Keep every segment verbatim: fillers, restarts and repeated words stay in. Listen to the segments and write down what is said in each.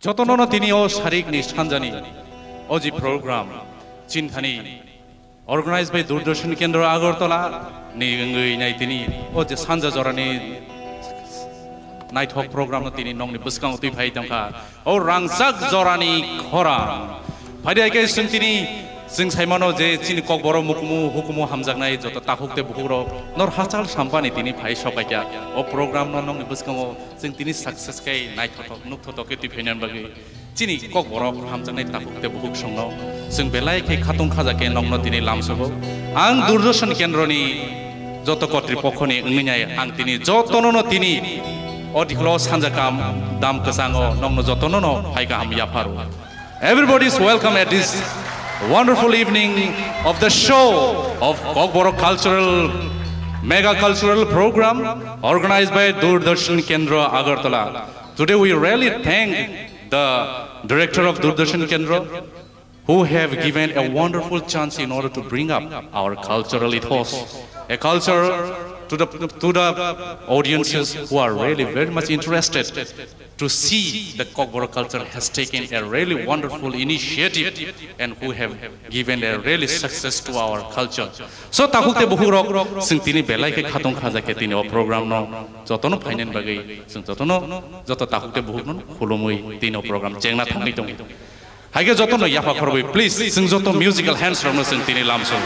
Jotono no tini o sarikni sanjani o ji program chinthani organized by Doordarshan Kendra Agartala ni wngwi nai tini o je sanja jorani naithok program no tini nongni bwskango twi phai tongkha. O rangchak jorani khorang. Phaidi hai khe chwng tini chwng saimano je chini Kokborok mukumu hukumu hamjaknai joto takhuk tei bukhuk rok nor hachal sampani tini phai sokaikha. O program no nongni bwskango chwng tini success khe naithothok nukthothok khe twi phainani bagwi chini Kokborok hamjaknai takhuk tei bukhuk songno chwng belai khe khatung khaja khe nongno tini lamsogo. Ang Doordarshan Kendroni joto kotri pokhoni wngwi nai ang tini jotono no tini o dikholo sanjakam dam kwchango nongno jotono no phai kaham yapharu. Everybody is welcome at this wonderful evening of the show of Kokborok Cultural Mega Cultural Program organized by Doordarshan Kendra Agartala. Today we really thank the director of Doordarshan Kendra who have given a wonderful chance in order to bring up our cultural ethos, a culture to the, to the audiences who are really very much interested to see the Kokborok culture has taken a really wonderful initiative and who have given a really success to our culture. So takhuk tei bukhuk rok chwng tini belai khe khatung khaja khe tini o program no jotono phainani bagwi chwng jotono joto takhuk tei bukhuk no khulumwi tini o program chengna thangwi tongo. Hai khe jotono yapha khorwi, please, chwng joto musical hands rokno chwng tini lamsong.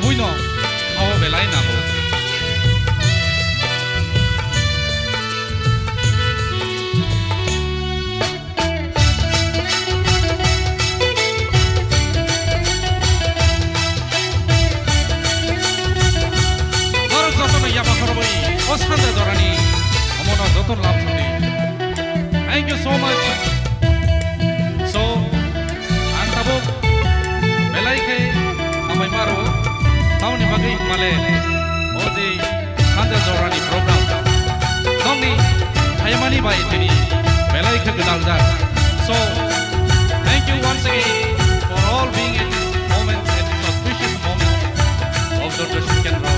Buino, ao belai nango. Norok jotono yama khorobwi o sanja jorani omono jotono lamsokdi. Thank you so much. So, ang tabuk belai khe hambai maro, tamoni bagwi hwnmale o je sanja jorani program nokni phaimani bai tini belai khe gwdaljak. So, thank you once again for all being at this moment, at this auspicious moment of Doordarshan Kendra,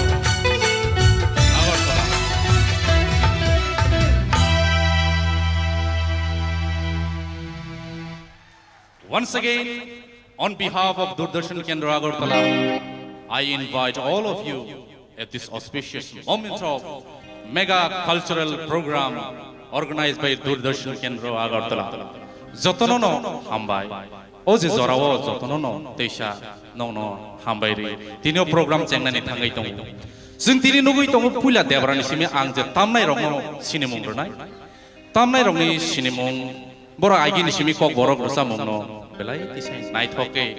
Agartala. Once again, on behalf of Doordarshan Kendra Agartala, I invite all of you at this auspicious moment of mega cultural program organized by Doordarshan Kendra Agartala. Jotono no hambai. O je jorao jotono no teisa nokno hambai ri. Tini o program chengnani thangwi tongo. Chwng tini nugwi tongo puila Debrani simi ang je tamnai rokno sinimung rwnai. Tamnai rokni sinimung, borok agini simi kok borok rwchapmungno belai tisai naithok khe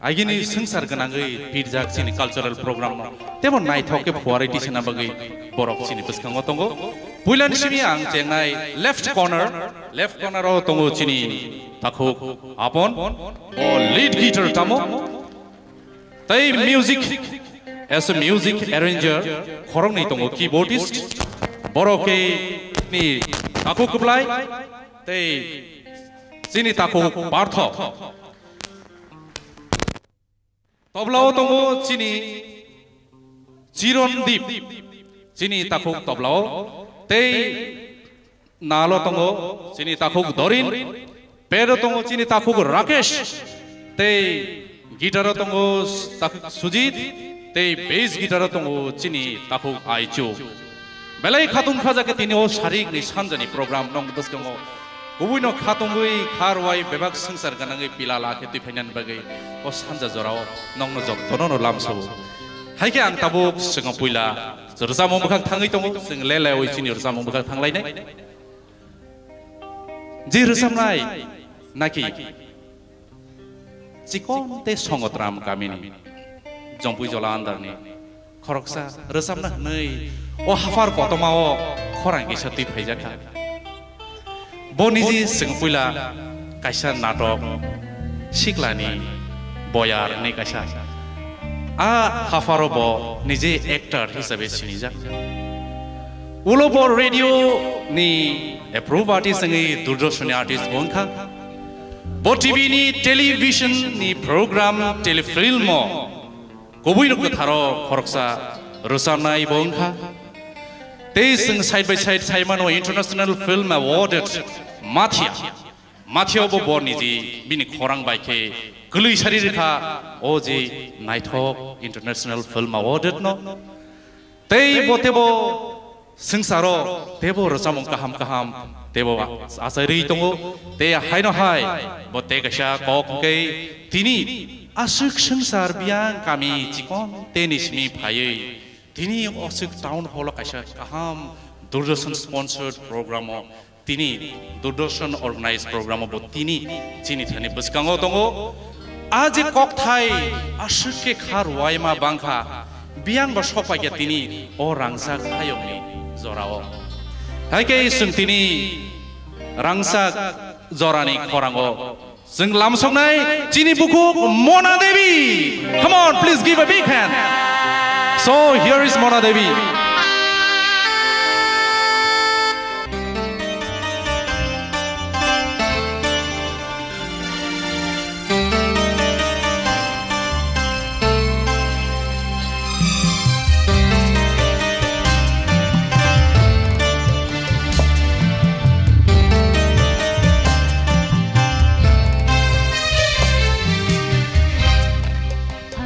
agini swngchar gwnangwi pirjak chini cultural program no tebo naithok khe phuarwi tisana bagwi borok chini bwskango tongo. Puilani simi ang chengnai left corner, left corner o tongo chini takhuk Apon, o lead guitar tamo. Tei music, as a music arranger, khoroknwi tongo keyboardist. Borok khe ni takhuk kwplai, tei chini takhuk Partho. Toblao tongo chini Chiron Dip, chini takhuk toblao, tei Nalo tongo chini takhuk Dorin, pedo tongo chini takhuk Rakesh, tei guitar-o tongo takhuk Sujit, tei bass guitar-o tongo chini takhuk Aichu. Belai khatung khaja khe tini o sarikni sanjani program nong bwskango. Kubuino khatungwi kharwai bebak swngchar gwnangwi pila la khe twi phainani bagwi o sanja jorao nongno jotono no lamsao. Hai khe ang tabuk chwngno puila rwchapmung bwkhak thangwi tongo, chwng le lewi chini rwchapmung bwkhak thanglainai. Je rwchapnai naki chikon tei Songotram kamini Jompui Jola andarni khoroksa rwchapna hwnwi o haphar kotomao khorang kisa twi phaijakha. Bo niji chwng puila kaisa natok Siklani Boyar hwnwi kaisa. A hapharo bo niji actor hisabe sinijak. Ulo bo radio ni approve artist wngwi Doordarshan ni artist bo wngkha. Bo T V ni television ni program telefilm o kubui rok kwtharo khoroksa rwchapnai bo wngkha. Tei chwng side by side saimano International Film Awarded Mathia. Mathia bo bo niji bini khorang bai khe kwlwi sari rwkha o je naithok International Film Awarded no. Tei bo tebo swngcharo tebo rwchapmung kaham kaham tebo achairwi tongo. Tei haino hai bo tei kaisa kok hwnkhe tini aswk swngchar biyang kami chikon teni simi phaiwi tini aswk town hall o kaisa kaham Doordarshan sponsored program o tini Doordarshan organized program o bo tini chini thani bwskango tongo. A je kokthai aswk khe kha rwai ma bangkha, biyang bo sokpaikha tini o rangchak hayokni jorao. Hai khe chwng tini rangchak jorani khorango chwng lamsoknai chini bukhuk Mona Devi. Come on, please give a big hand. So here is Mona Devi.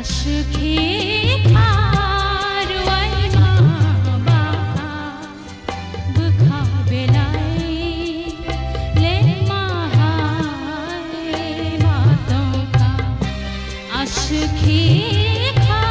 Aswk khe kha rwai ma ba bwkha belai lengma hai ma tongkha. Aswk khe kha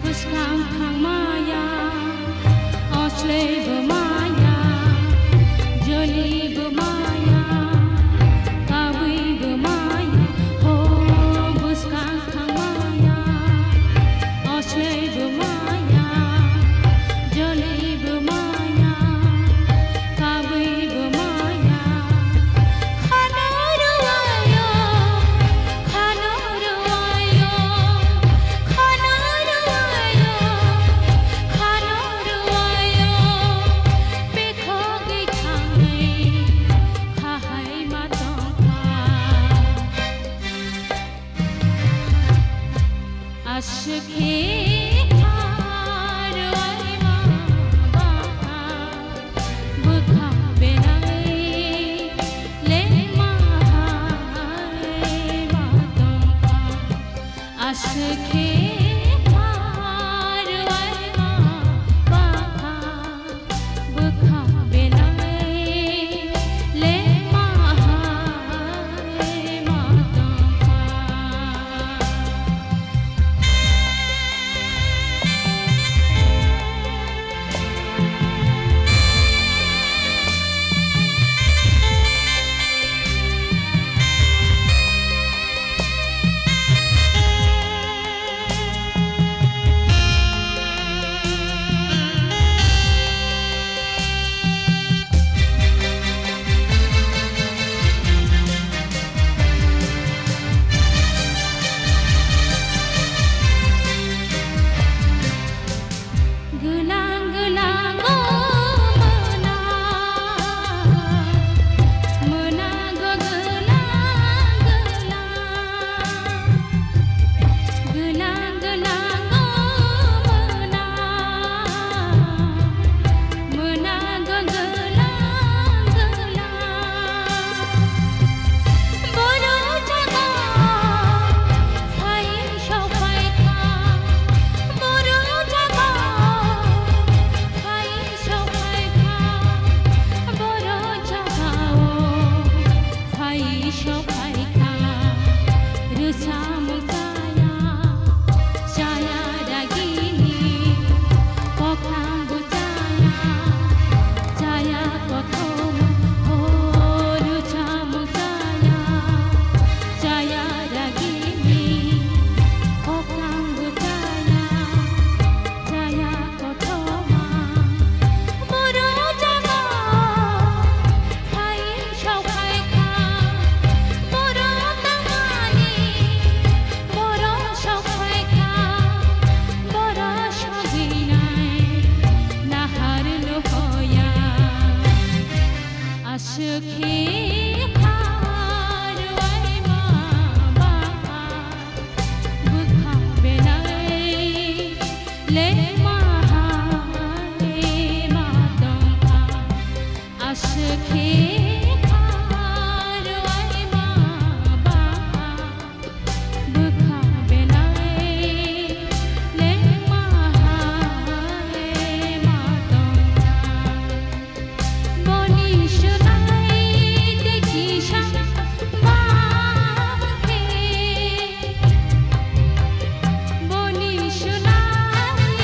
Bwskang thangmaya, oslei bwmaya, joli bwmaya, kabwi bwmaya, ho bwskang thangmaya, oslei bwmaya, joli bwmaya, kabwi bwmaya, khano rwaya. Khano rwaya, khano rwaya, khano rwaya, bekhogwi thangwi khahaima tongkha. Aswk khe kha rwima bakha. Bwkha belai lengma hai ma tongkha. Aswk khe kha rwima bakha. Bwkha belai lengma hai ma tongkha. Gwnang gwnang o mwna, mwna go gwnang gwnang. Gwnang gwnang o mwna, mwna go gwnang gwnang. Boro jaga phai sokphaikha, boro jaga phai sokphaikha, boro jagao phai sokphaikha. Rwchapmung chaya, chaya dagini, kokrang bo chaya, chaya kothoma, o rwchapmung chaya, chaya dagini, kokrang bo chaya, chaya kothoma, boro jaga phai sokphaikha, boro tangmani, boro sokphaikha, boro sogwinai nahar nuhoya. Aswk khe kha rwima bakha, bwkha belai lengma hai ma tongkha. Aswk khe kha rwima bakha, bwkha belai lengma hai ma tongkha. Boni swlai tei kisa ba khe, boni swlai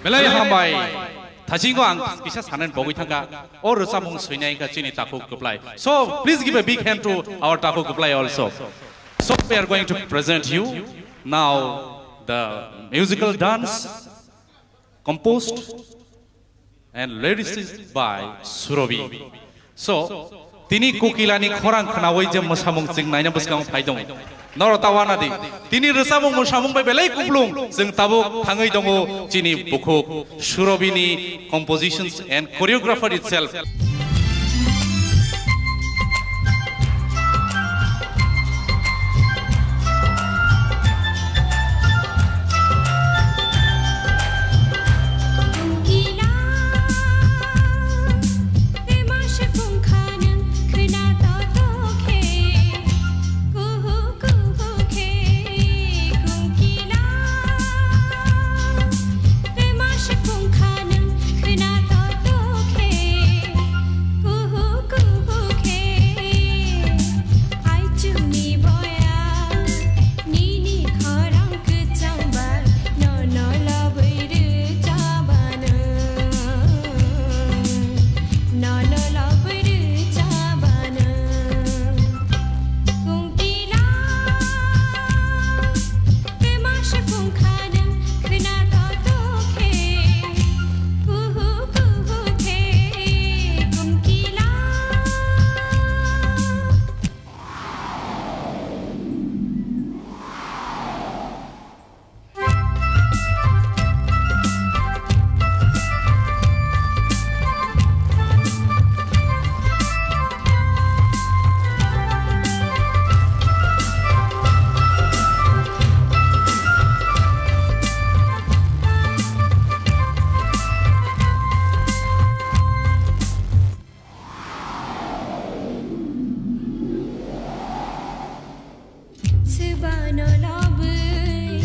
Belai hambai. Thasingo ang kisa sanani bogwi thangkha. O rwchapmung swinai wngkha chini Takhuk Kwplai. So, please give a big hand to our Takhuk Kwplai also. So, we are going to present you now the musical dance composed and lyricist by Surobi. So, tini Kokilani khorang khnawi je mwsamung chwng naina bwskango phai tongo. Noro ta wana di. Tini rwchapmung mwsamung bai belai kuplung chwng tabuk thangwi tongo chini bukhuk Surobini compositions and choreographer itself. Swbano lobwi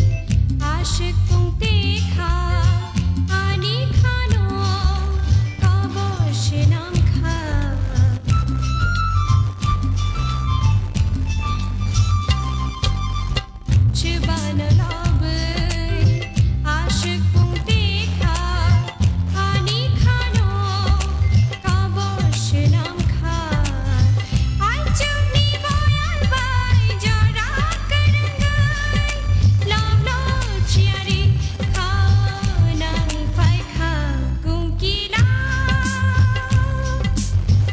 ashwk pung tikha, ani khano kobor swnam kha. Swbano lobwi ashwk pung tikha, ani khano kobor swnam kha. Aichukni boyal bai jora kwrwngwi, loblo chiyari kha nang phai kha kungkila.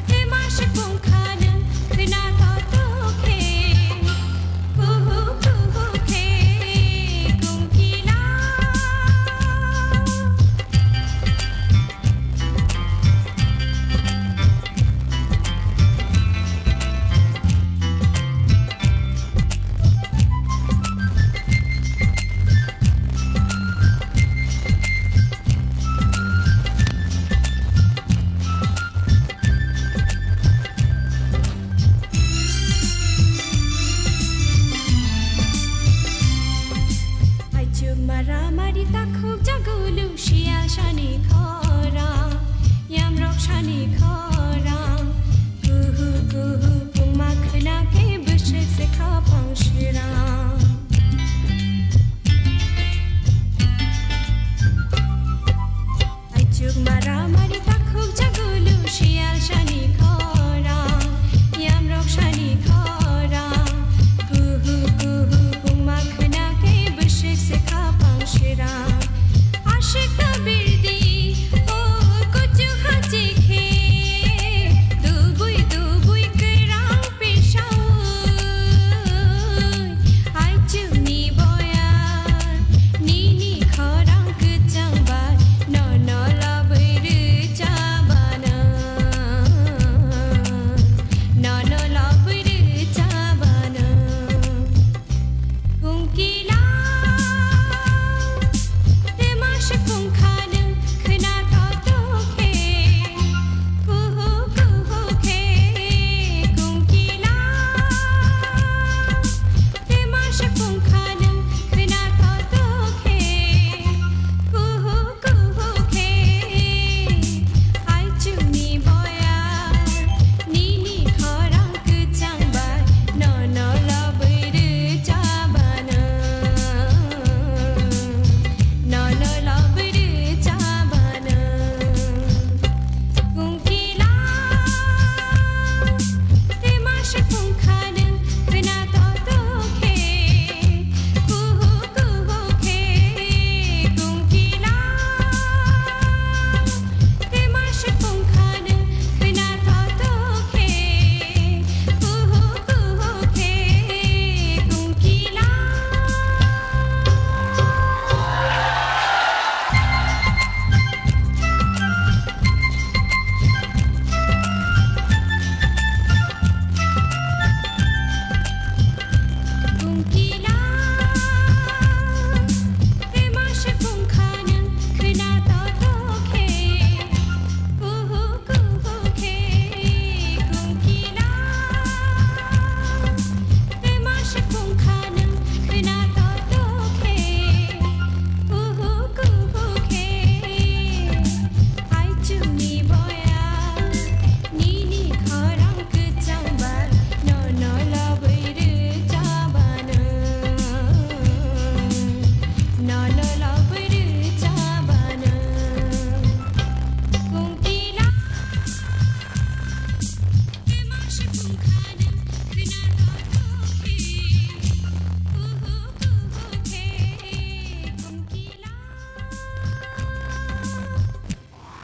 Tei masuk bung kha nang khna to to khe. Aichuk mara mari takhuk jago lusia sani khorang, yamrok sani khorang, kuhu kuhu pungma khna khe bwswk se khapang shirang. Aichuk